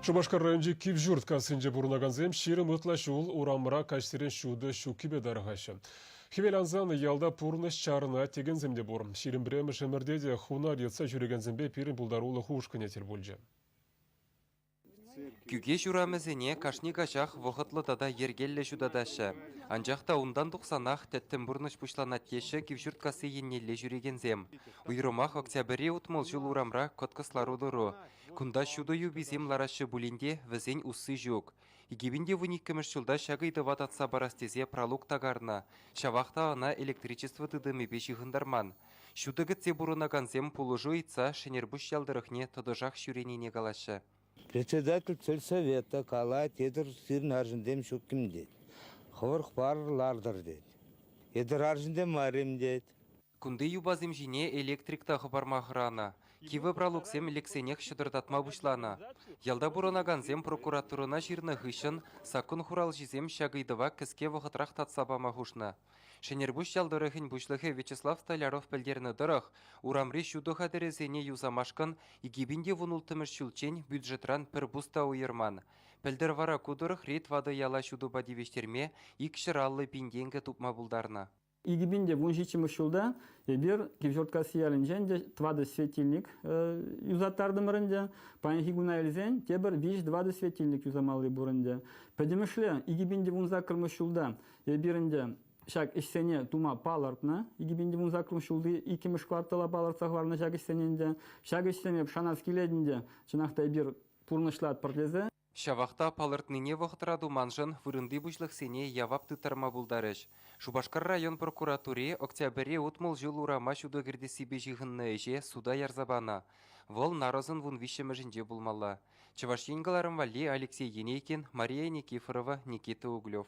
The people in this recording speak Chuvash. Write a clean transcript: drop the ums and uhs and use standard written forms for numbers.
Шупашкар районӗнчи Кивҫурт кассинче пурӑнакансем 20 ытла ҫул урамра каҫсерен ҫутӑ ҫуккипе тарӑхаҫҫӗ. Хӗвел ансан ялта пурнӑҫ чарӑнать текенсем те пур. 21-мӗш ӗмӗрте те хунар йӑтса ҫӳрекенсемпе пирӗн пултарулӑх ушкӑнӗ тӗл пулчӗ. Кӳкеҫ урамӗсене кашни каҫах вӑхӑтлӑ тата йӗркеллӗ ҫутатаҫҫӗ. Анчах та унтан тухсанах тӗттӗм пурнӑҫ пуҫланать теҫҫӗ Кивҫурткасси еннелле ҫӳрекенсем. Уйрӑмах Октябрьри 60 ҫул урамра кӑткӑс лару-тӑру. Кунта ҫутӑ юписем лараҫҫӗ пулин те вӗсен усси ҫук. 2012 ҫулта ҫак ыйтӑва татса парас тесе пралук та карнӑ, ҫавах та ӑна электричество тытӑмӗпе ҫыхӑнтарман. Ҫутӑ кӗтсе пурӑнакансем пулӑшу ыйтса Шӗнерпуҫ ял тӑрӑхне тӑтӑшах ҫӳренине калаҫҫӗ. Председатель сельсовета калать, тетӗр сирӗн арҫынсем ҫук-им тет. Хӑвӑр хӑварӑр лартӑр тет. Этӗр арҫынсем мар-им тет. Кунти юпасем ҫине электрик та хӑпарма хӑранӑ. Кивӗ пралуксем лексенех ҫӑтӑртатма пуҫланӑ. Ялта пурӑнакансем прокуратурӑна ҫырнӑ хыҫҫӑн саккун хуралҫисем ҫак ыйтӑва кӗске вӑхӑтрах татса пама хушнӑ. Шӗнерпуҫ ял тӑрӑхӗн пуҫлӑхӗ Вячеслав Столяров пӗлтернӗ тӑрӑх, урамри ҫутӑ хатӗрӗсене юсамашкӑн 2016-мӗш ҫулччен бюджетран пӗр пус та уйӑрман. Пӗлтӗр вара ку тӑрӑхри тӑватӑ яла ҫутӑпа тивӗҫтерме 250 пин тенкӗ тупма пултарнӑ. 2017 ҫулта эпир Кивҫурткасси ялӗнчен те тӑватӑ светильник юсаттартӑмӑр ӗнтӗ. Паянхи куна илсен тепӗр виҫ-тӑватӑ светильник юсамалли пур ӗнтӗ. Пӗтӗмӗшле 2018 ҫулта эпир ӗнтӗ ҫак ӗҫсене тума палӑртнӑ. 2018 ҫулти иккӗмӗш квартала палӑртса хӑварнӑ ҫак ӗҫсене ӗнтӗ. Ҫак ӗҫсене шанас килет ӗнтӗ. Чӑнах та эпир пурнӑҫлатпӑр тесе. Ҫавах та палӑртнине вӑхӑтра туманшӑн вырӑнти пуҫлӑхсене явап тыттарма пултарӗҫ. Шупашкар район прокуратури октябрьре 60 ҫул урама ҫутӑ кӗртессипе ҫыхӑннӑ ӗҫе суда ярса панӑ. Вӑл нарӑсӑн 13-мӗшӗнче пулмалла. Чӑваш Ен кӑларӑм валли Алексей Енейкин, Мария Никифорова, Никита Углев.